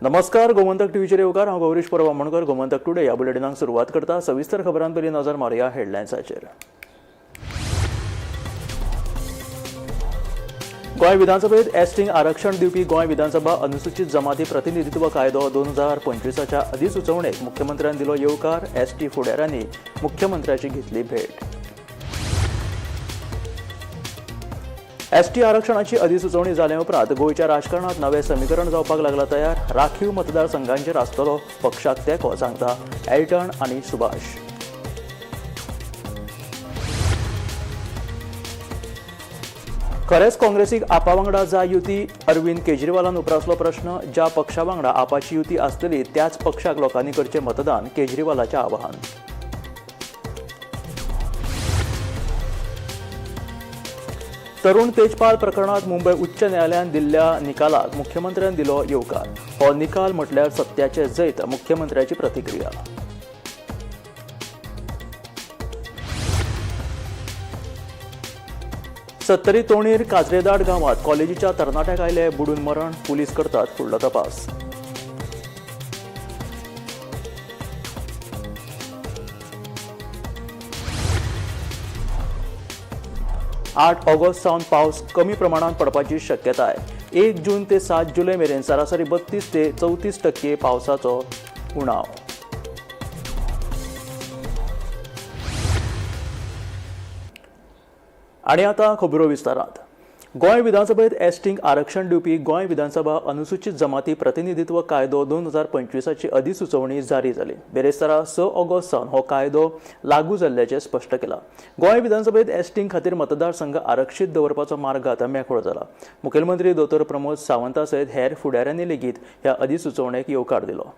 नमस्कार, गोमंतक टीव्हीचेर येवकार. हांव गौरीश परब आमोणकर. गोमंतक टुडे ह्या बुलेटिनाक सुरवात करता. सविस्तर खबरां पयलीं नजर मारुया हेडलायन्साचेर. गोंय विधानसभेत एसटींक आरक्षण दिवपी गोंय विधानसभा अनुसूचित जमाती प्रतिनिधित्व कायदो 2025च्या अधिसुचोवणेक मुख्यमंत्र्यान दिलो येवकार. एसटी फुडाऱ्यांनी मुख्यमंत्र्याची घेतली भेट. एसटी आरक्षणाची अधिसुचोवणी जाले उपरांत गोंयच्या राजकारणात नवें समीकरण जावपाक लागला तयार. राखीव मतदारसंघांचेर आसतलो पक्षाक तेंको, सांगता एल्टन आनी सुभाष. खरेंच काँग्रेसीक आपा वांगडा जाय युती? अरविंद केजरीवालान उप्रासलो प्रश्न. ज्या पक्षा वांगडा आपाची युती आसतली त्याच पक्षाक लोकांनी करचें मतदान, केजरीवालाचें आवाहन. तरुण तेजपाल प्रकरणात मुंबय उच्च न्यायालयान दिल्ल्या निकालाक मुख्यमंत्र्यान दिलो येवकार. हो निकाल म्हटल्यार सत्याचे जैत, मुख्यमंत्र्याची प्रतिक्रिया. सत्तरी तोणीर काजरेदाड गांवात कॉलेजीच्या तरणाट्याक आयले बुडून मरण. पुलीस करतात फुडलो तपास. आठ ऑगस्ट सावन पावस कमी प्रमाणात पडपाची शक्यताय. 1 जून ते 7 जुलय मेरेन सरासरी 32 ते 34% पावसाचो उणाव. आनी आतां खबरो विस्तारात. गोंय विधानसभेत एसटींक आरक्षण दिवपी गोंय विधानसभा अनुसूचित जमाती प्रतिनिधित्व कायदो 2025ची अधिसुचोवणी जारी जाली. बेरेस्तारा 6 ऑगस्ट सावन हो कायदो लागू जाल्ल्याचें स्पश्ट केलां. गोंय विधानसभेत एसटींक खातीर मतदारसंघ आरक्षीत दवरपाचो मार्ग आतां मेकळो जाला. मुखेलमंत्री दोतोर प्रमोद सावंता सयत हेर फुडाऱ्यांनी लेगीत ह्या अधिसुचोवणेक येवकार दिलो.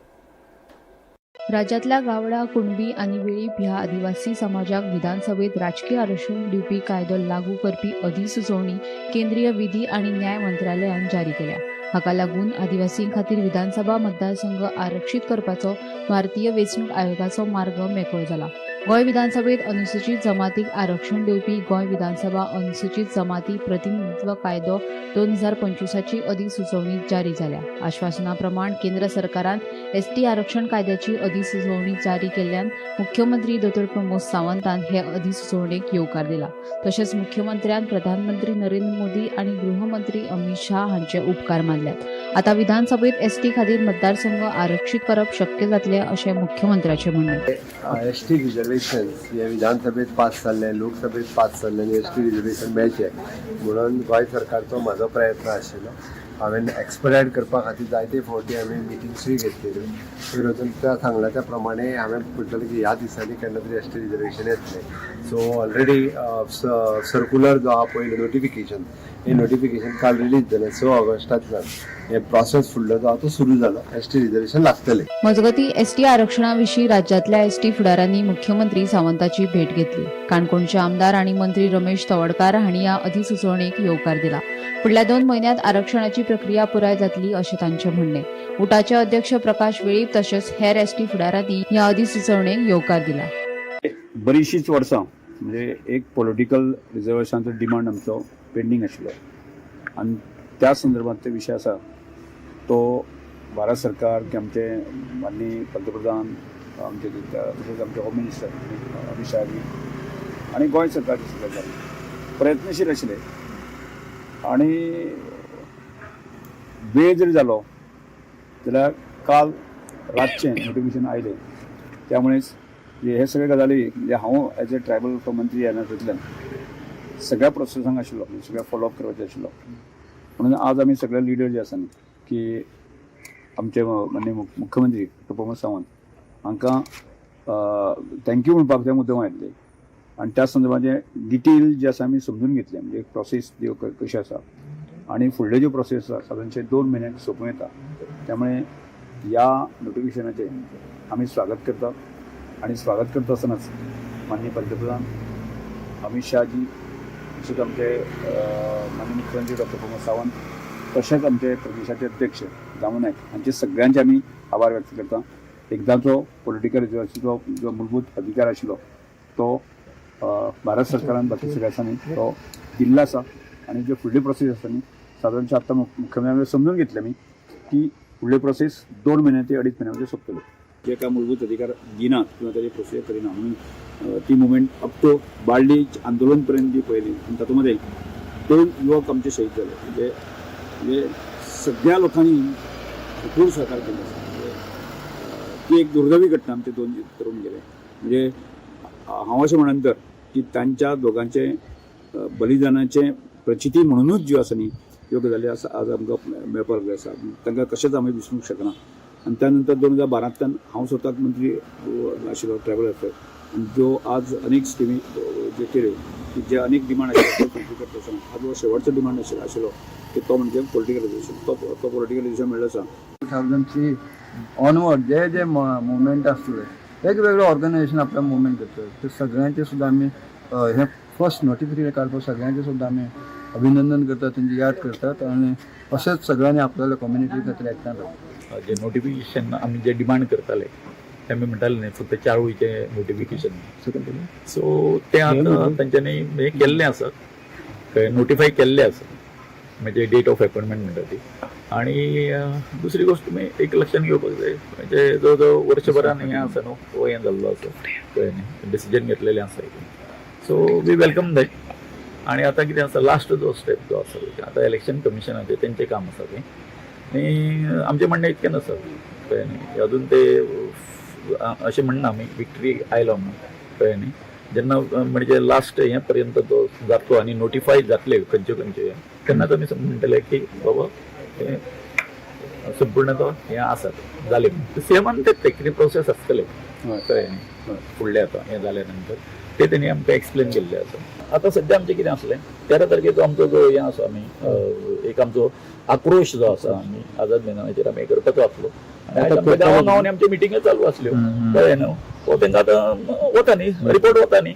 राज्यांतल्या गावडा, कुणबी आनी वेळीप ह्या आदिवासी समाजाक विधानसभेत राजकीय आरक्षण दिवपी कायदो लागू करपी अधिसुचोवणी केंद्रीय विधी आनी न्याय मंत्रालयान जारी केल्या. हाका लागून आदिवासीं खातीर विधानसभा मतदारसंघ आरक्षीत करपाचो भारतीय वेंचणूक आयोगाचो मार्ग मेकळो जाला. गोंय विधानसभेत अनुसूचित जमातीक आरक्षण दिवपी गोंय विधानसभा अनुसूचित जमाती प्रतिनिधित्व कायदो 2025ची अधिसुचोवणी जारी जाल्या. आश्वासना प्रमाण केंद्र सरकारान एसटी आरक्षण कायद्याची अधिसुचोवणी जारी केल्ल्यान मुख्यमंत्री दोतोर प्रमोद सावंतान हे अधिसुचोवणेक येवकार दिला. तशेंच मुख्यमंत्र्यान प्रधानमंत्री नरेंद्र मोदी आनी गृहमंत्री अमित शाह हांचे उपकार मानल्यात. आता विधानसभेत एसटी खातीर मतदारसंघ आरक्षीत करप शक्य जातलें अशें मुख्यमंत्र्याचें म्हणणें. एसटी रिजर्वेशन हे विधानसभेत पास जाल्लें, लोकसभेत पास जाल्लें आनी एसटी रिजर्वेशन मेळचें म्हणून गोंय सरकारचो म्हाजो प्रयत्न आशिल्लो. हांवें एक्सपेडायट करपा खातीर जायते फावटी हांवें मिटिंग्सूय घेतलेल्यो. वयर वचून त्या सांगला त्या प्रमाणे हांवें म्हणटलें की ह्या दिसांनी केन्ना तरी एसटी रिजर्वेशन येतलें. सो ऑलरेडी सर्कुलर जो आहा पयलें नोटिफिकेशन, हें नोटिफिकेशन काल रिलीज जालें. 6 ऑगस्टांतल्यान हे प्रोसेस फुडलो जो आहा तो सुरू जालो. एसटी रिजर्वेशन लागतलें. मजगतीं, एसटी आरक्षणा विशीं राज्यांतल्या एसटी फुडाऱ्यांनी मुख्यमंत्री सावंताची भेट घेतली. काणकोणचे आमदार आनी मंत्री रमेश तवडकार हांणी ह्या अधिसुचोवणेक येवकार दिला. फुडल्या 2 म्हयन्यांत आरक्षणाची प्रक्रिया पुराय जातली अशें तांचें म्हणणें. उटाचे अध्यक्ष प्रकाश वेळीप तशेंच हेर एसटी फुडाऱ्यांनी ह्या अधिसुचोवणेक येवकार दिला. बरीचशींच वर्सां म्हणजे एक पॉलिटिकल रिजर्वेशनाचो डिमांड आमचो पेंडींग आशिल्लो आनी त्या संदर्भात ते विशय आसा तो भारत सरकार की आमचे माननीय पंतप्रधान आमचे तशेंच आमचे होम मिनिस्टर अमित शहाजी आनी गोंय सरकारचे सरकार प्रयत्नशील आशिल्ले आनी वेळ जरी जालो जाल्यार काल रातचें नोटिफिकेशन आयलें. त्यामुळेच हे सगळे गजाली म्हणजे हांव एज अ ट्रायबल मंत्री ह्या नात्यांतल्यान सगळ्या प्रोसेसांक आशिल्लो, सगळ्या फॉलोअप करपाचें आशिल्लो. म्हणून आज आमी सगळे लिडर जे आसा न्ही की आमचे माननीय मुख्यमंत्री डॉक्टर प्रमोद सावंत हांकां thank you म्हणपाक ते मुद्दम आयिल्ले आनी त्या संदर्भात डिटेल जे आसा आमी समजून घेतले, म्हणजे प्रोसेस ज्यो कशी आसा आनी फुडल्यो ज्यो प्रोसेस आसा सादारणशे 2 म्हयन्याक सोंपूं येता. त्यामुळे ह्या नोटिफिकेशनाचें आमी स्वागत करतात आनी स्वागत करता आसतनाच माननीय पंतप्रधान अमित शहाजी तशेंच आमचे माननीय मुख्यमंत्री डॉक्टर प्रमोद सावंत तशेंच आमचे प्रदेशाचे अध्यक्ष दामू नायक हांचे सगळ्यांचे आमी आभार व्यक्त करता. एकदांचो पॉलिटिकल रिजर्वेशनाचो जो मूलभूत अधिकार आशिल्लो तो भारत सरकारान बाकी सगळ्या आसा तो दिल्लो आसा आनी ज्यो फुडली प्रोसेस आसा न्ही सादारणशे आतां मुख्यमंत्र्यान समजून घेतलें आमी की फुडले प्रोसेस 2 म्हयने ते 2.5 म्हयन्या भितर सोंपतले. जे काय मूलभूत अधिकार दिनात किंवा ताची प्रोसिजर करिना म्हणून ती मुवमेंट अप टू बाळ्ळी आंदोलन पर्यंत ती पळयली आनी तातूंत मदें 2 युवक आमचे शहीद जाले. म्हणजे म्हणजे सगळ्या लोकांनी भरपूर सहकार केल्लो आसा. म्हणजे ती एक दुर्दैवी घटना, आमचे 2 तरुण गेले. म्हणजे हांव अशें म्हणन तर की तांच्या दोगांचे बलिदानाचें प्रचिती म्हणूनच ज्यो आसा न्ही ह्यो गजाली आसा आज आमकां मेळपाक लागल्यो आसा. तांकां कशेंच आमी विसरूंक शकना. आनी त्या नंतर 2012तल्यान हांव स्वताक मंत्री आशिल्लो ट्रायबल वेलफेअर, आनी ज्यो आज अनेक स्किमी ज्यो केल्यो की जे अनेक डिमांड आशिल्ले त्यो फुलफील करता आसतना आज हो शेवटचो डिमांड आशिल्लो की तो म्हणजे पॉलिटिकल रिजर्वेशन, तो पॉलिटिकल रिजर्वेशन मेळ्ळो आसा. 2003 ऑनवर्ड जे जे मुवमेंट आसले वेगवेगळे ऑर्गनायझेशन आपल्या मुवमेंट करतात ते सगळ्यांचे सुद्दां आमी हे फर्स्ट नोटिफिकेशन काडपाक सगळ्यांचे सुद्दां आमी अभिनंदन करतात, तेंची याद करतात आनी अशेंच सगळ्यांनी आपल्याला कम्युनिटी खातीर एकठांय रावप. जे नोटिफिकेशन आमी जे डिमांड करताले ते आमी म्हणटाले न्ही फक्त 4 नोटिफिकेशन, सो तें आतां तेंच्यांनी हें केल्लें आसा, कळ्ळें, नोटिफाय केल्लें आसा, म्हणजे डेट ऑफ अपॉइंटमेंट म्हणटा ती. आनी दुसरी गोश्ट तुमी एक लक्षात घेवपाक जाय, म्हणजे जवळ जवळ वर्षभरान हें आसा न्हू, हो हें जाल्लो आसा, कळ्ळें न्ही, डिसिजन घेतलेलें आसा. So we welcome that. आनी आतां कितें आसा, लास्ट जो स्टेप जो आसा आतां इलेक्शन कमिशनाचें तेंचें काम आसा तें. आनी आमचें म्हणणें इतकेंच आसा, कळ्ळें न्ही, अजून ते अशें म्हणना आमी विक्ट्री आयलो म्हणून, कळ्ळें न्ही. जेन्ना म्हणजे लास्ट हें पर्यंत तो जातलो आनी नोटिफाय जातले खंयचे खंयचे, तेन्नाच आमी म्हणटले की बाबा हें संपूर्ण तो हें आसा जालें. सेमान तें कितें प्रोसेस आसतले, कळ्ळें न्ही, फुडलें आतां हें जाल्या नंतर ते तेणी आमकां एक्सप्लेन केल्लें आसा. आतां सद्या आमचें कितें आसलें, 13 तारखेचो आमचो जो हें आसा, आमी एक आमचो आक्रोश जो आसा आमी आझाद मैदानाचेर आमी करपाचो आसलो. आनी आयज आमच्या गांवां गांवांनी आमच्यो मिटिंग्यो चालू आसल्यो, कळ्ळें न्हू. हो तेंकां आतां वता न्ही रिपोर्ट, वता न्ही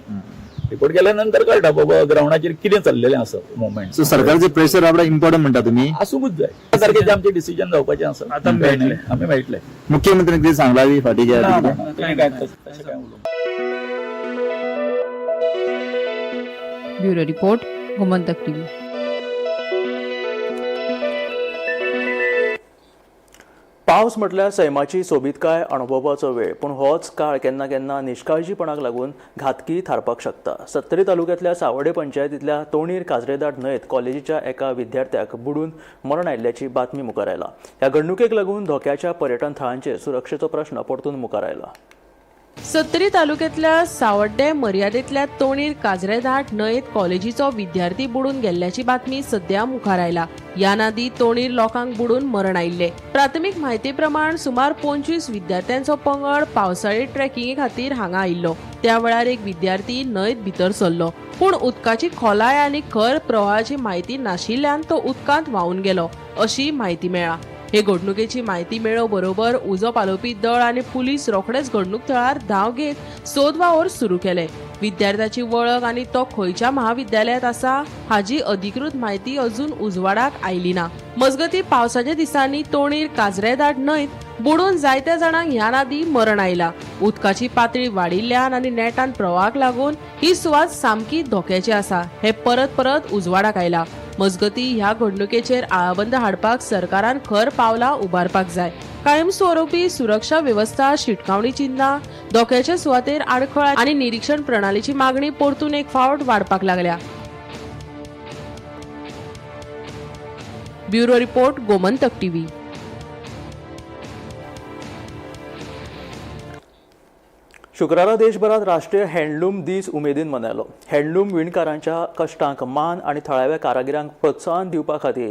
रिपोर्ट गेल्या नंतर कळटा बाबा ग्रावंडाचेर कितें चल्लेलें आसा मुवमेंट. सो सरकारचे प्रेशर आपल्याक इम्पॉर्टंट म्हणटा तुमी. आसूंकूच जाय. 13 तारखेचें आमचें डिसिजन जावपाचें आसा, आतां मेळटलें. आमी मेळटले. मुख्यमंत्र्यांनी कितें सांगला बी फाटीं ना, कितें? ना, ना, तेणें काय तशें काय उलोवंक. Bureau report, Gomantak TV. पावस म्हटल्यार सैमाची सोबीतकाय अणभवपाचो वेळ, पूण होच काळ केन्ना केन्ना निश्काळजीपणाक लागून घातकी थारपाक शकता. सत्तरी तालुक्यांतल्या सावडे पंचायतींतल्या तोणीर काजरेदाट न्हंयेत कॉलेजीच्या एका विद्यार्थ्याक बुडून मरण आयिल्ल्याची बातमी मुखार आयला. ह्या घडणुकेक लागून धोक्याच्या पर्यटन थळांचेर सुरक्षेचो प्रश्न परतून मुखार आयला. सत्तरी तालुक्यांतल्या सावड्डे मर्यादेंतल्या तोणीर काजरेधाट न्हंयेत कॉलेजीचो विद्यार्थी बुडून गेल्ल्याची बातमी सध्या मुखार आयला. ह्या नादी तोणीर लोकांक बुडून मरण आयिल्ले. प्राथमीक म्हायती प्रमाण सुमार 25 विद्यार्थ्यांचो पंगड पावसाळी ट्रेकिंगे खातीर हांगा आयिल्लो. त्या वेळार एक विद्यार्थी न्हंयेत भितर सरलो, पूण उदकाची खोलाय आनी खर प्रवाहाची म्हायती नाशिल्ल्यान तो उदकांत व्हांवून गेलो अशी म्हायती मेळ्ळा. हे घडणुकेची म्हायती मेळो बरोबर उजो पालोवपी दळ आनी पुलीस रोखडेच घडणूक थळार धांव घेत सोद वावर सुरू केले. विद्यार्थ्याची वळख आनी तो खंयच्या महाविद्यालयात आसा हाजी अधिकृत म्हायती अजून उजवाडाक आयली ना. मजगती पावसाच्या दिसांनी तोणीर काजरेदाट न्हंयत बुडून जायत्या जाणांक ह्या नादी मरण आयला. उदकाची पातळी वाडिल्ल्यान आनी नेटान प्रवाहाक लागून ही सुवात सामकी धोक्याची आसा हे परत परत उजवाडाक आयला. मजगती ह्या घडणुकेचेर आळाबंद हाडपाक सरकारान खर पावलां उबारपाक जाय. कायमस्वरूपी सुरक्षा वेवस्था, शिटकावणी चिन्हां, धोक्याच्या सुवातेर आडखळ आनी निरीक्षण प्रणालीची मागणी परतून एक फावट वाडपाक लागल्या. Bureau report, Gomantak TV. शुक्रारा देशभरात राष्ट्रीय हँडलूम दीस उमेदीन मनयलो. हँडलूम विणकारांच्या कश्टांक मान आनी थळाव्या कारागिरांक प्रोत्साहन दिवपा खातीर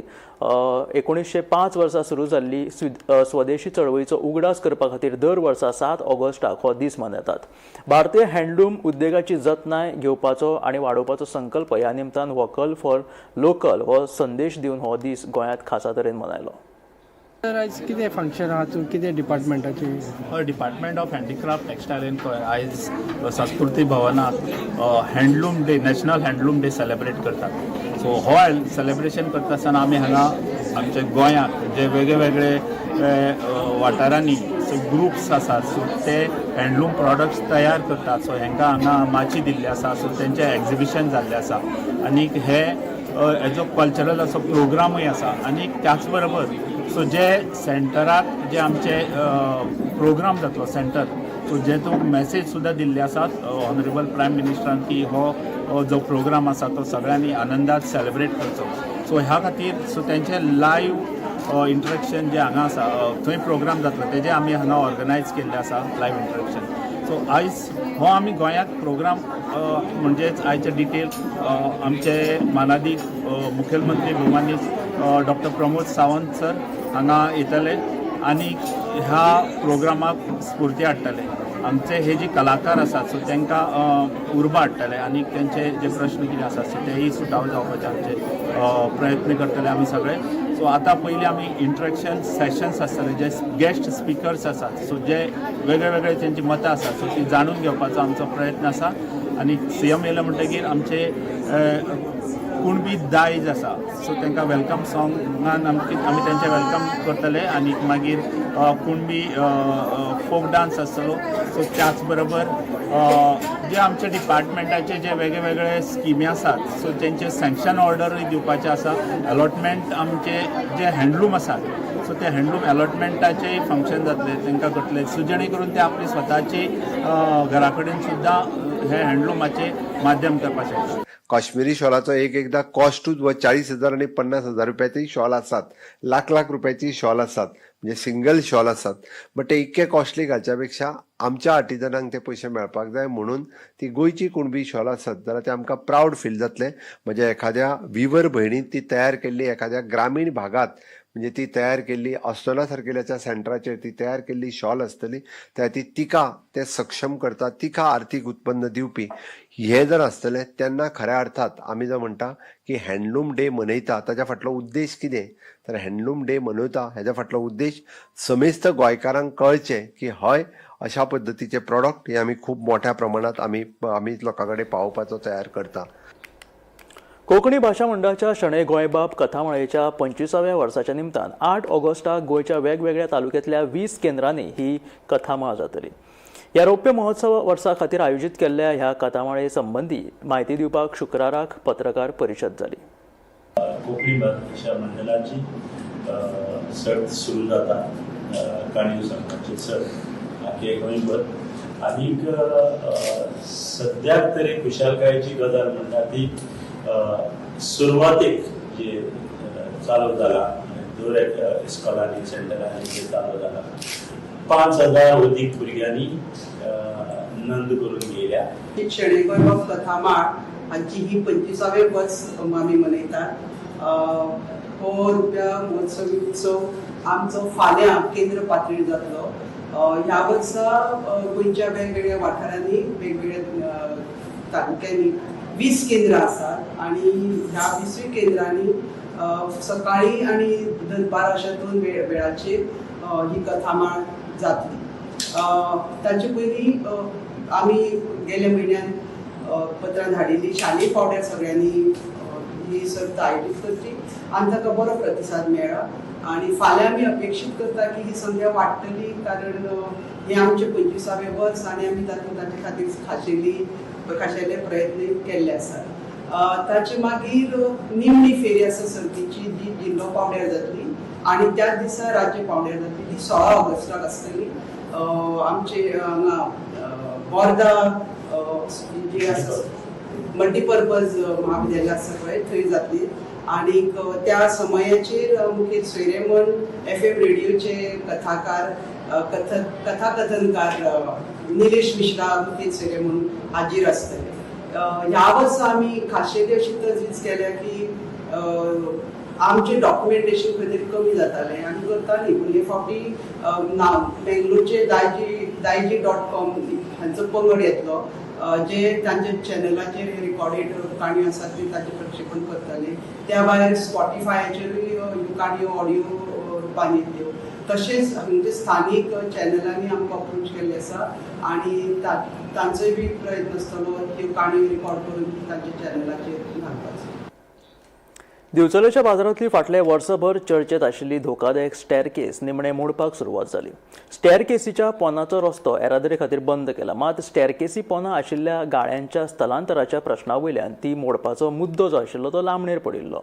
1905 वर्सा सुरू जाल्ली स्वदेशी चळवळीचो उगडास करपा खातीर दर वर्सा 7 ऑगस्टाक हो दीस मनयतात. भारतीय हँडलूम उद्देगाची जतनाय घेवपाचो आनी वाडोवपाचो संकल्प ह्या निमतान व्होकल फॉर लोकल हो संदेश दिवन हो दीस गोंयांत खासा तरेन मनयलो. सर, आयज कितें फंक्शन आहा, तूं कितें डिपार्टमेंटाची? Department of handicraft textile and आयज संस्कृती भवनात handloom day, national handloom day celebrate करतात. सो हो सेलिब्रेशन करता आसतना आमी हांगा आमच्या गोंयांत जे वेगळे वेगळे वाठारांनी ग्रुप्स आसात, सो ते हँडलूम प्रोडक्ट्स तयार करतात, सो हांकां हांगा माची दिल्ली आसा, सो तेंचें एग्जिबिशन जाल्लें आसा आनी हे हेजो कल्चरल असो प्रोग्रामूय आसा. आनी त्याच बरोबर सो सो जे सेंटराक जे आमचे प्रोग्राम जातलो सेंटर, सो जेतून मॅसेज सुद्दां दिल्ले आसात ऑनरेबल प्रायम मिनिस्टरान की हो जो प्रोग्राम आसा तो सगळ्यांनी आनंदात सेलिब्रेट करचो. सो ह्या खातीर सो तेंचे लायव्ह इंटरेक्शन जे हांगा आसा, थंय प्रोग्राम जातलो, तेजे आमी हांगा ऑर्गनायज केल्ले आसा लायव्ह इंटरेक्शन. सो आयज हो आमी गोंयांत प्रोग्राम, म्हणजेच आयचे डिटेल आमचे मानादीक मुखेलमंत्री भोवमानीत डॉक्टर प्रमोद सावंत सर हांगा येतले आनी ह्या प्रोग्रामाक स्फूर्ती हाडटले. आमचे हे जे कलाकार आसात, सो तांकां उर्बा हाडटले आनी तेंचे जे प्रश्न कितें आसात, सो तेय सुटावे जावपाचे आमचे प्रयत्न करतले आमी सगळे. सो आतां पयलीं आमी इंट्रॅक्शन सेशन्स आसतले, जे गेस्ट स्पिकर्स आसात, सो जे वेगळे वेगळे तेंची मतां आसात, सो ती जाणून घेवपाचो आमचो प्रयत्न आसा. आनी सीएम येयले म्हणटगीर आमचे कुणबी दायज आसा, सो तांकां welcome सोंगान आमी तेंचें welcome करतले आनी मागीर कुणबी फोक डान्स आसतलो. सो त्याच बरोबर जे आमच्या डिपार्टमेंटाचे जे वेगळे वेगळे स्किमी आसात, सो तेंचे सँक्शन ऑर्डरूय दिवपाचे आसा. अलॉटमेंट आमचे जे हँडलूम आसात, सो ते हँडलूम अलॉटमेंटाचेय फंक्शन जातले, तांकां करतले, सो जेणे करून ते आपली स्वताची घरा कडेन सुद्दां हे हँडलुमाचे माध्यम करपाक शकता. काश्मिरी शॉलाचो एक एकदा कॉस्टूच व 40,000 आनी 50,000 रुपयाची शॉल आसात, लाख लाख रुपयाची शॉल आसात, म्हणजे सिंगल शॉल आसात. बट ते इतके कॉस्टली घालच्या पेक्षा आमच्या आर्टिजनांक ते पयशे मेळपाक जाय म्हणून ती गोंयची कुणबी शॉल आसत जाल्यार ते आमकां प्रावड फील जातलें. म्हणजे एखाद्या विवर भयणीन ती तयार केल्ली, एखाद्या ग्रामीण भागात म्हणजे ती तयार केल्ली, अस्नोडा सारकेल्याच्या सेंटराचेर ती तयार केल्ली शॉल आसतली, त्या ती तिका ते सक्षम करता, तिका आर्थीक उत्पन्न दिवपी हे जर आसतलें, तेन्ना खऱ्या अर्थात आमी जर म्हणटा की हँडलूम डे मनयता ताच्या फाटलो उद्देश कितें, तर हँडलूम डे मनयता हेज्या फाटलो उद्देश समेस्त गोंयकारांक कळचें की हय, अशा पद्दतीचे प्रॉडक्ट हे आमी खूब मोठ्या प्रमाणात आमी लोकां कडेन पावोवपाचो तयार करता. कोंकणी भाशा मंडळाच्या शणै गोंयबाब कथामाळेच्या 25व्या वर्साच्या निमतान 8 ऑगस्टाक गोंयच्या वेगवेगळ्या तालुक्यांतल्या 20 केंद्रांनी ही कथामाळ जातली. ह्या रौप्य महोत्सव वर्सा खातीर आयोजीत केल्ल्या ह्या कथामाळे संबंदी म्हायती दिवपाक शुक्राराक पत्रकार परिशद जाली. कोंकणी भाशा मंडळाची सर्त सुरू जाता, काणयो सांगपाची सर्त आख्खे गोंयभर. आनीक सद्याक तरी खुशालकायेची गजाल म्हणटा ती सुरवातेक जे चालू जाला, दर एका इस्कॉलांनी, सेंटरांनी जे चालू जाला, 5000 अदीक भुरग्यांनी नोंद करून घेयल्या. शणै गोंयबाब कथामाळ हांची ही 25वें वर्स आमी मनयतात. हो रुप्या महोत्सवी उत्सव आमचो फाल्यां केंद्र पातळीर जातलो. ह्या वर्सा गोंयच्या वेगवेगळ्या वाठारांनी, वेगवेगळ्या तालुक्यांनी 20 केंद्रां आसात आनी ह्या 20ूय केंद्रांनी सकाळी आनी दनपार अशा दोन वेळाचेर ही कथामाळ जातली. ताचे पयलीं आमी गेल्या म्हयन्यान पत्रां धाडिल्ली, शालेय पावंड्यार सगळ्यांनी ही सर्त आयोजीत करची आनी ताका बरो प्रतिसाद मेळ्ळा. आनी फाल्यां आमी अपेक्षीत करता की ही संख्या वाडटली, कारण हें आमचें 25वें वर्स आनी आमी तातूंत ताचे खातीर खाशेले प्रयत्न केल्ले आसात. ताचे मागीर निमणी फेरी आसा सर्तीची, जी जिल्लो पावंड्यार जातली आनी त्याच दिसा राज्य पावंड्यार जातली. ती 16 ऑगस्टाक आसतली. आमचे हांगा बोर्दा जी आसा मल्टीपर्पज म्हाविद्यालय आसा पळय, थंय जातली. आनीक त्या समयाचेर मुखेल सोयरे म्हण एफ एम रेडियोचे कथाकार, कथाकथनकार निलेश मिश्रा मुखेल सोयरे म्हणून हाजीर आसतले. ह्या वर्सा आमी खाशेली अशी तजवीज केल्या की आमचें डॉक्युमेंटेशन खंय तरी कमी जातालें आनी करतालीं, पूण हे फावटी ना बेंगलोरचे दायजी दायजी.कॉम हांचो पंगड येतलो, जे तांच्या चॅनलाचेर रिकॉर्डेड काणयो आसात ती ताचें प्रक्षेपण करतले. त्या भायर स्पॉटिफायाचेरूय ह्यो काणयो ऑडियो रुपान येतल्यो. तशेंच म्हणजे स्थानीक चॅनलांनी आमकां अप्रोच केल्ले आसा आनी तांचोय बी प्रयत्न आसतलो ह्यो काणयो रिकॉर्ड करून तांच्या चॅनलाचेर घालपाचो. दिवचलेच्या बाजारांतली फाटले वर्सभर चर्चेत आशिल्ली धोकादायक स्टॅरकेस निमणे मोडपाक सुरवात जाली. स्टॅरकेसीच्या पोनाचो रस्तो येरादारी खातीर बंद केला. मात स्टॅरकेसी पोना आशिल्ल्या गाळ्यांच्या स्थलांतराच्या प्रश्ना वयल्यान ती मोडपाचो मुद्दो जो आशिल्लो तो लांबणेर पडिल्लो.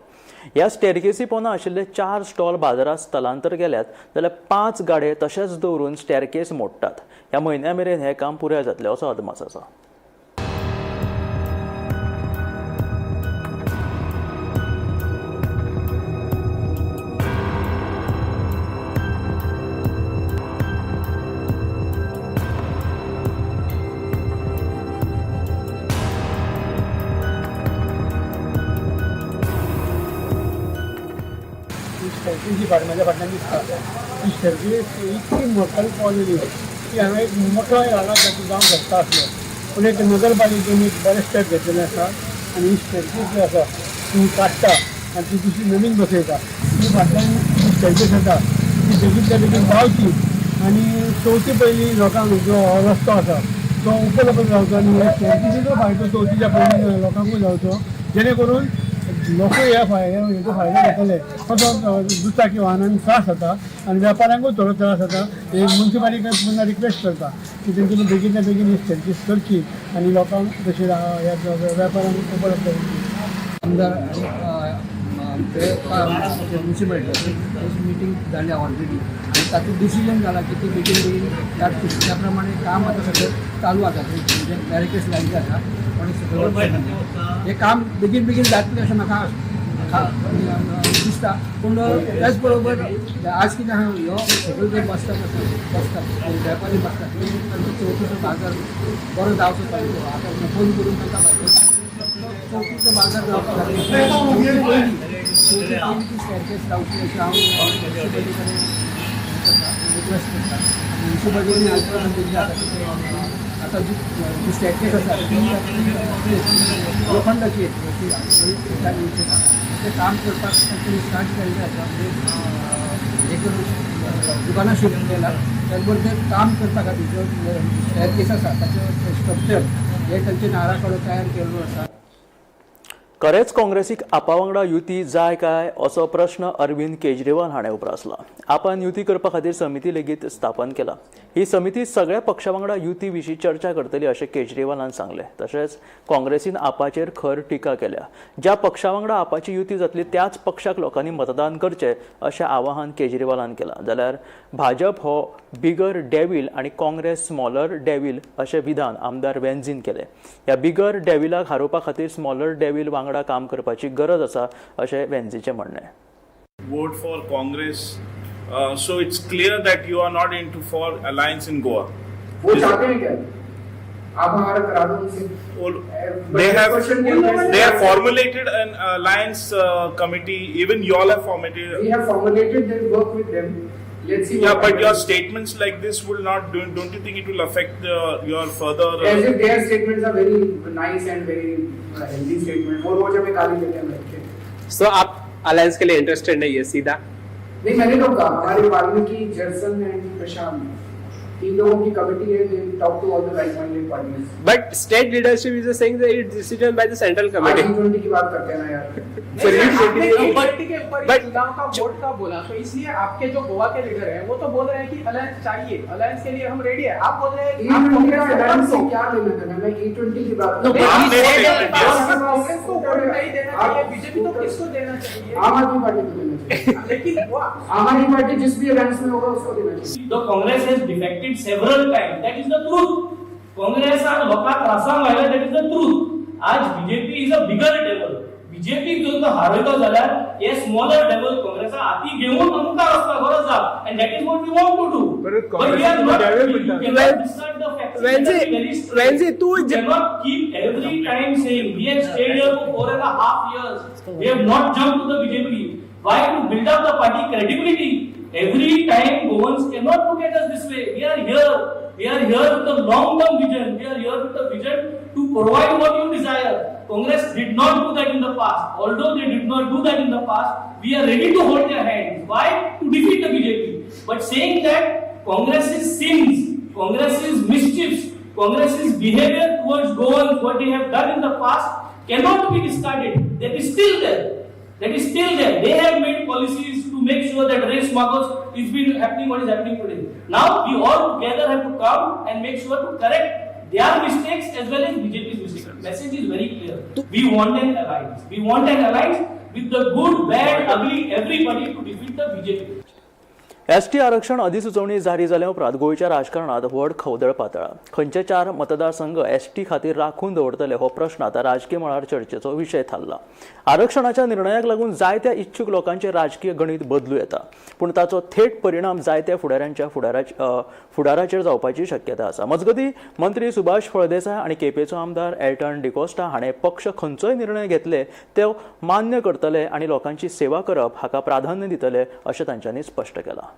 ह्या स्टॅरकेसी पोना आशिल्ले 4 स्टॉल बाजारांत स्थलांतर केल्यात जाल्यार 5 गाडे तशेंच दवरून स्टॅरकेस मोडटात. ह्या म्हयन्या मेरेन हें काम पुराय जातलें असो अदमास आसा. स्टॅरकेसी म्हाज्या फाटल्यान दिसता ती स्टॅरकेस इतकी मोठ्यान पावलेली की हांगा एक मोठो हांगा जावंक शकता आसलो, पूण एक नगरपालिकेन एक बरें स्टेप घेतलेलें आसा आनी ही स्टॅरकेस जी आसा ती काडटा आनी ती दुसरी नवीन बसयता. ती फाटल्यान स्टॅरकेस येता ती बेगीनच्या बेगीन पावची आनी चवथी पयलीं लोकांक जो रस्तो आसा तो उपलब्ध जावचो आनी ह्या स्टॅरकेसीचो फायदो चवथीच्या पयलीं लोकांकूय जावचो, जेणे करून लोक ह्या हेजो फायदो घेतले. कसो दुचाकी वाहनांक त्रास जाता आनी वेपाऱ्यांकूय थोडो त्रास जाता. एक मुन्सिपालिटी पुन्हा रिक्वेस्ट करता की तेंच्यानी बेगीनच्या बेगीन ही स्टॅरकेस करची आनी लोकांक तशी ह्या वेपाऱ्यांक उपलब्ध करची. आमदार आनी म्युनिसिपालिटी मिटींग जाल्या ऑलरेडी आनी तातूंत डिसिजन जाला की ती बेगीन बेगीन त्या प्रमाणे काम आतां सगळें चालू आसा. म्हणजे बॅरिकेड्स लायिल्ले आसा पण सगळें हें काम बेगीन बेगीन जातलें अशें म्हाका दिसता. पूण त्याच बरोबर आज कितें आहा, ह्यो सगळ्यो जर बसता बसता वेपारी बसता तांचो चवथीचो बाजार बरो जावचो पाहिजे. आतां फोन करून तांकां चवथीचो बाजार जावपा खातीर चवथी पयलीं ती स्टॅरकेस लावची अशें हांव म्युनिसिपालिटी कडेन रिक्वेस्ट करता. म्युनिसिपालिटीन आश्वासन दिल्लें आसा की आतां जी जी स्टॅरकेस आसा ती लोखंडाची येतली अशी येवची ना. तें काम करपाक तांच्यांनी स्टार्ट केल्लें आसा. म्हणजे हे करून दुकानां शिफ्ट केलां, त्याच बरोबर तें काम करपा खातीर जो स्टॅरकेस आसा ताचें स्ट्रक्चर हे तांचे आराखडो तयार केल्लो आसा. खरेंच काँग्रेसीक आपा वांगडा युती जाय काय असो प्रश्न अरविंद केजरीवाल हाणें उप्रासला. आपान युती करपा खातीर समिती लेगीत स्थापन केला. ही समिती सगळ्या पक्षा वांगडा युती विशीं चर्चा करतली अशें केजरीवालान सांगलें. तशेंच काँग्रेसीन आपाचेर खर टिका केल्या. ज्या पक्षा वांगडा आपाची युती जातली त्याच पक्षाक लोकांनी मतदान करचें अशें आवाहन केजरीवालान केलां. जाल्यार भाजप हो बिगर डेव्हील आनी काँग्रेस स्मॉलर डेव्हील अशें विधान आमदार वेन्झीन केलें. ह्या बिगर डेव्हिलाक हारोवपा खातीर स्मॉलर डेव्हील वांगडा काम करपाची गरज आसा अशें वेन्झीचें म्हणणें. Vote for Congress. So it's clear that you are not into for alliance in Goa. वो चाहते हैं क्या? आप हमारा करा दो उनसे. They have formulated an alliance committee. Even you all have formulated. We have formulated, then work with them. Let's see. Yeah, what but your happens. Statements like this will not. Don't you think it will affect your further? As if their statements are very nice and very healthy statement. वो रोज हमें गाली देते हैं बैठ K. So आप alliance K लिए interested नहीं है सीधा? नहीं, मैंने तो कहा हमारे वाल्मीकि, जर्सन एंड प्रशांत, तीन लोगों की कमेटी है. They talk to all the like minded parties. But state leadership is saying that it's decision by the central committee. G 20 की बात करते हैं ना यार. But के ऊपर चुनाव का वोट का बोला, तो इसलिए आपके जो गोवा के लीडर हैं वो तो बोल रहे हैं कि अलायंस चाहिए, अलायंस के लिए हम रेडी है. आप बोल रहे हैं ई आप ट्वेंटी कांग्रेस का से अलायंस से कम क्या लेना देना? मैं ई ट्वेंटी की बात दो। कर रहा हूँ। कांग्रेस को वोट नहीं देना चाहिए बीजेपी, तो किसको देना चाहिए? आम आदमी पार्टी को देना चाहिए. लेकिन वो आम आदमी पार्टी जिस भी अलायंस में होगा उसको देना चाहिए. The Congress has defected several times. That is the truth. काँग्रेसान लोकांक त्रासांक घायला, that is the truth. आज BJP is a bigger devil. BJP जर तो हारयलो जाल्यार हे स्मॉलर डेवल काँग्रेसा हाती घेवन मुखार वचपाक गरज आसा and that is what we want to do. But we are not, you cannot distort the facts. Venzy, तू You cannot keep every time saying we have stayed here for 4.5 years. We have not jumped to the BJP. Why? To build up the party credibility. Every time Goans cannot look at us this way. We are here. We are here with a long-term vision. We are here with a vision to provide what you desire. Congress did not do that in the past. Although they did not do that in the past, we are ready to hold their hands. Why? To defeat the BJP. But saying that Congress's sins, Congress's mischiefs, Congress's behavior towards Goans, what they have done in the past, cannot be discarded. That is still there. That is still there. They have made policies to make sure that race Marcos is been happening what is happening today. Now we all together have to come and make sure to correct their mistakes as well as BJP's mistakes. Message is very clear. We want an alliance. We want an alliance with the good, bad, ugly, everybody to defeat the BJP. ST आरक्षण अधिसुचोवणी जारी जाल्या उपरांत गोंयच्या राजकारणात व्हड खवदळ पातळा. खंयचे चार मतदारसंघ एसटी खातीर राखून दवरतले हो प्रश्न आतां राजकीय मळार चर्चेचो विशय थारला. आरक्षणाच्या निर्णयाक लागून जायत्या इच्छूक लोकांचे राजकीय गणित बदलू येता, पूण ताचो थेट परिणाम जायत्या फुडाऱ्यांच्या फुडाराचेर जावपाची शक्यता आसा. मजगतीं मंत्री सुभाष फळदेसाय आनी केपेंचो आमदार एल्टन डिकोस्टा हाणें पक्ष खंयचोय निर्णय घेतले ते मान्य करतले आनी लोकांची सेवा करप हाका प्राधान्य दितले अशें तांच्यांनी स्पश्ट केलां.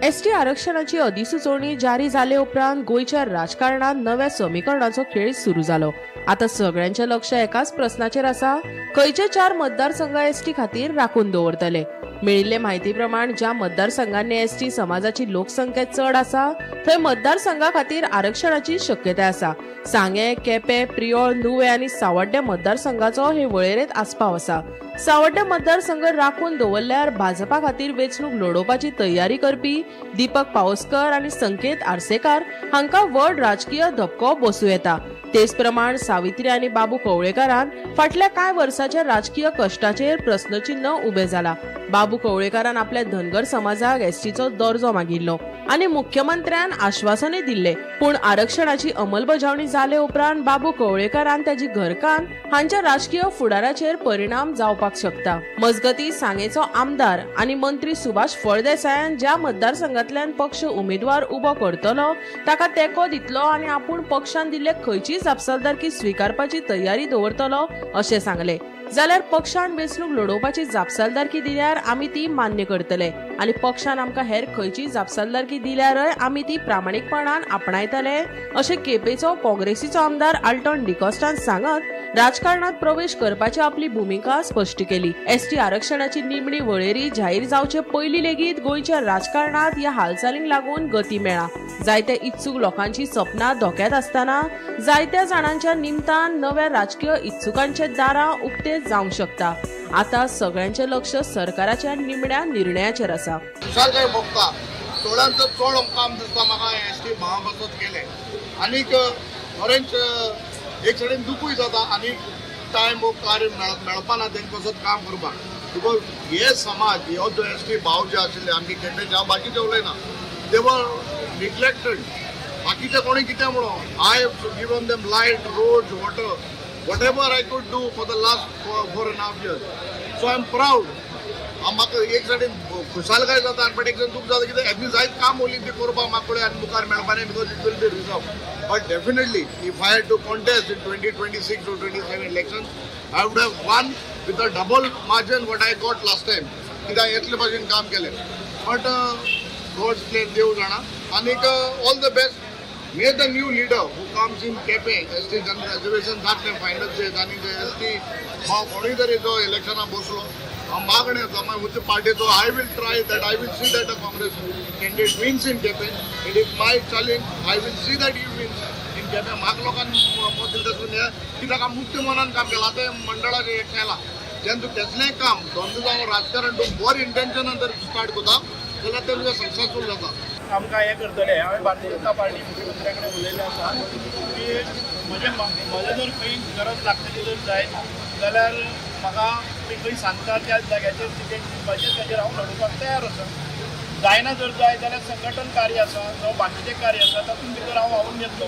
एसटी आरक्षणाची अधिसुचोवणी जारी जाले उपरांत गोंयच्या राजकारणात नव्या समीकरणाचो खेळ सुरू जालो. आता सगळ्यांचे लक्ष एकाच प्रस्नाचेर आसा, खंयचे चार मतदारसंघ एसटी खातीर राखून दवरतले. मेळिल्ले म्हायती प्रमाण ज्या मतदारसंघांनी एसटी समाजाची लोकसंख्या चड आसा थंय मतदारसंघा खातीर आरक्षणाची शक्यताय आसा. सांगें, केपें, प्रियोळ, नुवें आनी सावड्डें मतदारसंघाचो हे वळेरेंत आस्पाव आसा. सावड्डें मतदारसंघ राखून दवरल्यार भाजपा खातीर वेंचणूक लढोवपाची तयारी करपी दीपक पावसकर आनी संकेत आर्सेकार हांकां व्हड राजकीय धपको बसूं येता. तेच प्रमाण सावित्री आनी बाबू कवळेकारान फाटल्या कांय वर्साच्या राजकीय कश्टाचेर प्रस्नचिन्ह उबें जाला. बाबू कवळेकारान आपल्या धनगर समाजाक एसटीचो दर्जो मागिल्लो आनी मुख्यमंत्र्यान आश्वासनय दिल्ले, पूण आरक्षणाची अंमलबजावणी जाले उपरांत बाबू कवळेकारान ताची घरकान्न हांच्या राजकीय फुडाराचेर परिणाम जावपाक शकता. मजगतीं सांगेचो आमदार आनी मंत्री सुभाष फळदेसायान ज्या मतदारसंघांतल्यान पक्ष उमेदवार उबो करतलो ताका तेंको दितलो आनी आपूण पक्षान दिल्ले खंयचीय जापसालदारकी स्विकारपाची तयारी दवरतलो अशें सांगले. जाल्यार पक्षान वेंचणूक लढोवपाची जापसालदारकी दिल्यार आमी ती मान्य करतले आनी पक्षान आमकां हेर खंयची जापसालदारकी दिल्यारय आमी ती प्रामाणीकपणान आपणायतले अशें केपेंचो काँग्रेसीचो आमदार आल्टन डिकॉस्टान सांगत राजकारणात प्रवेश करपाची आपली भुमिका स्पश्ट केली. एसटी आरक्षणाची निमणी वळेरी जाहीर जावचे पयलीं लेगीत गोंयच्या राजकारणात ह्या हालचालींक लागून गती मेळ्ळा. जायत्या इत्सूक लोकांची सपनां धोक्यात आसतना जायत्या जाणांच्या निमतान नव्या राजकीय इत्सुकांचे दारां उक्ते जावंक शकता. आता सगळ्यांचे लक्ष सरकाराच्या निमण्या निर्णयाचेर आसा. खुशालकाय भोगता, चडांत चड काम दिसता म्हाका एसटी भावा पासत केलें आनीक बरेंच एक सायडीन दुखूय जाता आनी टायम कार्य मेळपाना तेंकां कसत काम करपाक. Because हे समाज हो जो एसटी भाव जे आशिल्ले आमचे केपेंचे, हांव बाकीचे उलयना, they were neglected. बाकीचे कोणी कितें म्हणून I have given them light, roads, water, whatever I could do for the last 4.5 years. So I am proud. म्हाका एक सायडीन खुशालकाय जाता बट एक सायडीन दूख जाता कित्याक हेज्या जायत काम उरली ती करपाक म्हाका कडेन आनी मुखार मेळपा न्ही because it will be reserve. But definitely if I had to contest in 2026 or 27 election I would have won with a double margin what I got last time, कित्याक येतले भाशेन काम केलें. बट गॉड्स प्लेन देव जाणा. आनीक all the best. May the new leader who comes in Quepem ST general reservation जातलें final stage आनी एस टी भाव कोणूय तरी जो इलेक्शनाक बसलो हांव मागणें आसा मागीर उच्च पार्टीचो I will try that, I will see that a Congress candidate wins in Quepem. It is my challenge, I will see that he wins in Quepem. म्हाका लोकांनी मत दिलें तशें कित्याक हांव मुक्त मनान काम केलां. आतां मंडळाचें एक केलां जेन्ना तूं कसलेंय काम धंदो जावं राजकारण तूं बरें इंटेन्शनान जर स्टार्ट करता जाल्यार तें तुजें सक्सेसफूल जाता. आमकां हें करतले. हांवें भारतीय जनता पार्टी मुख्यमंत्र्या कडेन उलयल्लें आसा की म्हजें जर खंय गरज लागतली जर जायत जाल्यार म्हाका ती खंय सांगता त्या जाग्याचेर तिकेट दिवपाचेर ताचेर हांव लडोवपाक तयार आसा. जायना जर जाय जाल्यार संघटन कार्य आसा जावं बाकीचें कार्य आसा तातूंत भितर हांव वावून घेतलो.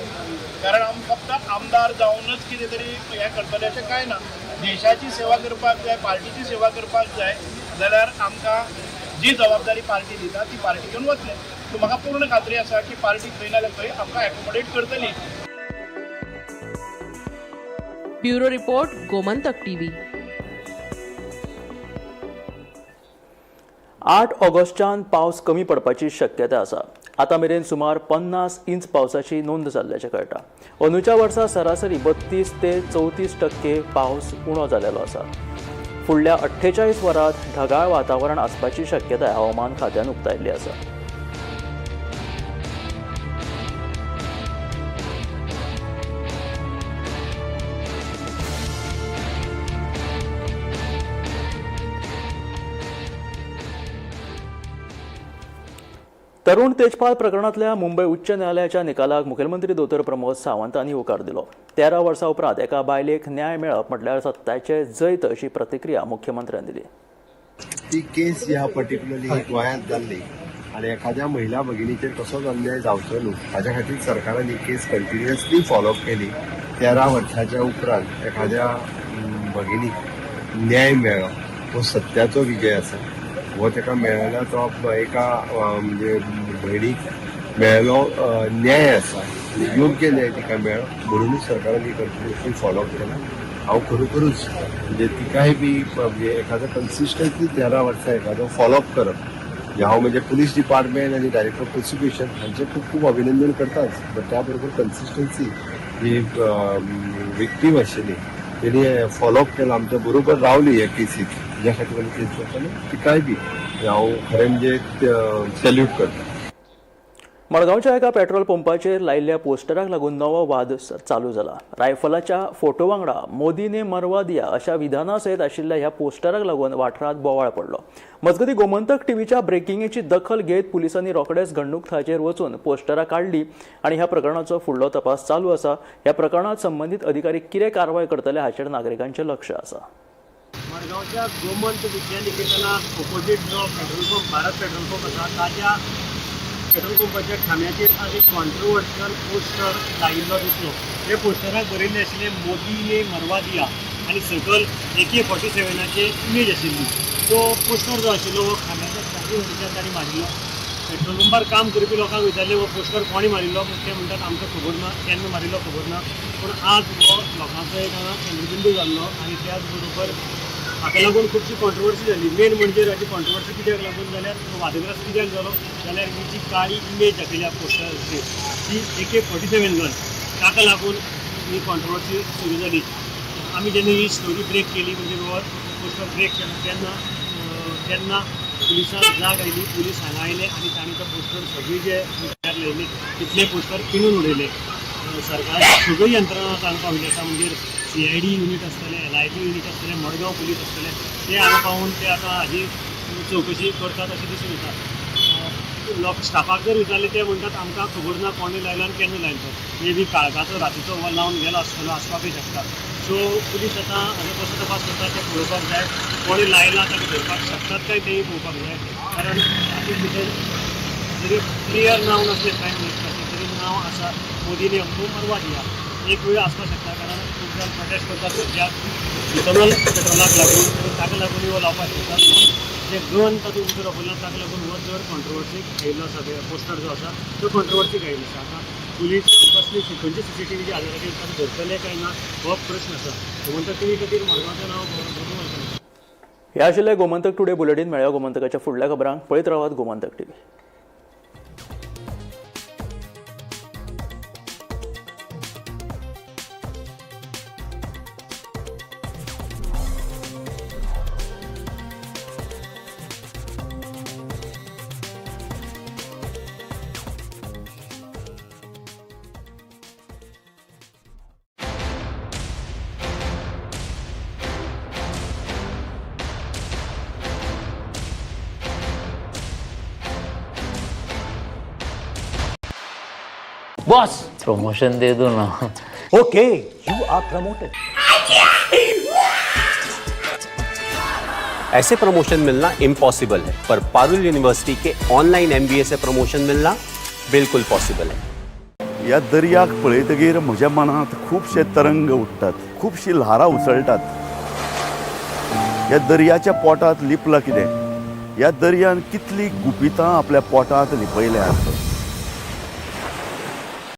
कारण हांव फक्त आमदार जावनच कितें तरी हें करतलें अशें कांय ना. देशाची सेवा करपाक जाय, पार्टीची सेवा करपाक जाय जाल्यार आमकां जी जबाबदारी पार्टी दिता ती पार्टी घेवन वतले. सो म्हाका पूर्ण खात्री आसा की पार्टी खंय ना जाल्यार खंय आमकां एकोमोडेट करतली. Bureau report, Gomantak TV. 8 Augustan पावस कमी पडपाची शक्यता आसा. आतां मेरेन सुमार 50 इंच पावसाची नोंद जाल्ल्याचें कळटा. अंदूच्या वर्सा सरासरी 32 ते 34% पावस उणो जाल्लो आसा. फुडल्या 48 वरांत ढगाळ वातावरण आसपाची शक्यताय हवामान खात्यान उक्तायल्ली आसा. तरुण तेजपाल प्रकरणांतल्या मुंबय उच्च न्यायालयाच्या निकालाक मुखेलमंत्री दोतोर प्रमोद सावंत हांणी होकार दिलो. 13 वर्सां उपरांत एका बायलेक न्याय मेळप म्हटल्यार सत्याचे जैत अशी प्रतिक्रिया मुख्यमंत्र्यान दिली. ती केस ह्या पर्टिक्युलरली गोंयांत जाल्ली आनी एखाद्या महिला भगिनीचेर कसोच अन्याय जावचो न्हू हाज्या खातीर सरकारान ही केस कंटिन्युअसली फॉलोअप केली. 13 वर्साच्या उपरांत एखाद्या भगिनीक न्याय मेळ्ळो हो सत्याचो विजय आसा. हो ताका मेळ्ळा तो एका म्हणजे भयणीक मेळ्ळो न्याय आसा आनी योग्य न्याय तिका मेळ्ळो म्हणूनच सरकारान ही कंटिन्युअसली फॉलोअप केला. हांव खरोखरूच म्हणजे तिकाय बी म्हणजे एखादो कन्सिस्टंटली 13 वर्सां एखादो फॉलोअप करप म्हणजे हांव म्हणजे पुलीस डिपार्टमेंट आनी डायरेक्टर ऑफ प्रोसिक्युशन हांचें खूब खूब अभिनंदन करताच, बट त्या बरोबर कन्सिस्टन्सी जी विक्टीम आशिल्ली तेणी फॉलोअप केला, आमच्या बरोबर रावली ह्या केसीक, ज्या खातीर आमी केस करताले तिकाय बी हांव खरें म्हणजे सॅल्यूट करता. मडगांवच्या एका पेट्रोल पंपाचेर लायिल्ल्या पोस्टराक लागून नवो वाद चालू जाला. रायफलाच्या फोटो वांगडा मोदीने मरवा दिया अशा विधाना सयत आशिल्ल्या ह्या पोस्टराक लागून वाठारांत बोवाळ पडलो. मजगतीं गोमंतक टीव्हीच्या ब्रेकिंगेची दखल घेत पुलिसांनी रोखडेच घडणूक थळाचेर वचून पोस्टरां काडली आनी ह्या प्रकरणाचो फुडलो तपास चालू आसा. ह्या प्रकरणांत संबंदीत अधिकारी कितें कारवाय करतले हाचेर नागरिकांचें लक्ष आसा. मडगांवच्या गोमंत विद्या निकेतनाक ओपोजीट जो petrol pump Bharat petrol pump आसा ताच्या पेट्रोल पंपाच्या खांब्याचेर आज एक कॉन्ट्रोवर्शियल पोस्टर लायिल्लो दिसलो. हे पोस्टराक बरयल्लें आशिल्लें मोदीने मरवा दिया आनी सकयल AK-47 image आशिल्ली. तो पोस्टर जो आशिल्लो हो खांब्याच्या चारी वटेच्यान तांणी मारिल्लो. पेट्रोल पंपार काम करपी लोकांक विचारलें हो पोस्टर कोणी मारिल्लो, ते म्हणटात आमकां खबर ना, केन्ना मारिल्लो खबर ना. पूण आज हो लोकांचो एक हांगा केंद्रबिंदू जाल्लो आनी त्याच बरोबर हाका लागून खुबशी कॉन्ट्रोवर्सी जाली. मेन म्हणजे हाची कॉन्ट्रोवर्सी कित्याक लागून जाल्यार वादग्रस्त कित्याक जालो जाल्यार ही जी काळी इमेज दाखयल्या पोस्टराचेर ती AK-47 gun, ताका लागून ही कॉन्ट्रोवर्सी सुरू जाली. आमी जेन्ना ही स्टोरी ब्रेक केली म्हणजे हो पोस्टर ब्रेक केलो तेन्ना तेन्ना पुलिसांक जाग आयली. पुलीस हांगा आयले आनी तांणी तो पोस्टर सगळी जे मुखार लायले तितले पोस्टर पिनून उडयले. सरकाराची सगळी यंत्रणा हांगा पाविल्ली आसा, म्हणजे CID unit आसतलें, LIB unit आसतलें, मडगांव पुलीस आसतले, ते हांगा पावून ते आतां हाजी चवकशी करतात अशें दिसून येता. लोक स्टाफाक जर विचारलें ते म्हणटात आमकां खबर ना कोणें लायलो आनी केन्ना लायलो तो, मे बी काळखाचो रातीचो हो लावन गेलो आसतलो, आसपाकूय शकता. सो पुलीस आतां हाजो कसो तपास करतात तें पळोवपाक जाय. कोणें लायला ताका धरपाक शकतात काय तेंय पळोवपाक जाय, कारण हातूंत भितर जरी क्लियर नांव नासलें प्रायम मिनिस्टराचें तरी नांव आसा मोदीने हमको मरवा दिया, एक वेळ आसपाक शकता, कारण खूब जाण प्रोटेस्ट करतात सद्या इथेनॉल पेट्रोलाक लागून आनी ताका लागून हो लावपाक शकता. पूण जे गन तातूंत भितर वापरला ताका लागून हो चड कॉन्ट्रोवर्सीक आयिल्लो आसा, पोस्टर जो आसा तो कॉन्ट्रोवर्सीक आयिल्लो आसा. आतां पुलीस कसली खंयच्या CCTVच्या आदाराचेर ताका धरतले काय ना हो प्रश्न आसा. गोमंतक टीव्ही खातीर मडगांवचें नांव गौरव वळखना. हे आशिल्लें गोमंतक टुडे बुलेटीन. मेळया गोमंतकाच्या फुडल्या खबरांक. पळयत रावात गोमंतक टीव्ही. बॉस प्रमोशन दे दो ना. Okay, you are promoted. ऐसे प्रमोशन मिलना इम्पॉसिबल है, पर पारुल यूनिवर्सिटी के ऑनलाइन MBA से प्रमोशन मिलना बिल्कुल पॉसिबल है. ह्या दर्याक पळयतगीर म्हज्या मनांत खुबशे तरंग उठ्ठात, खुबशीं ल्हारां उसळटात. ह्या दर्याच्या पोटांत लिपलां कितें? ह्या दर्यान कितलीं गुपितां आपल्या पोटांत लिपयल्यांत.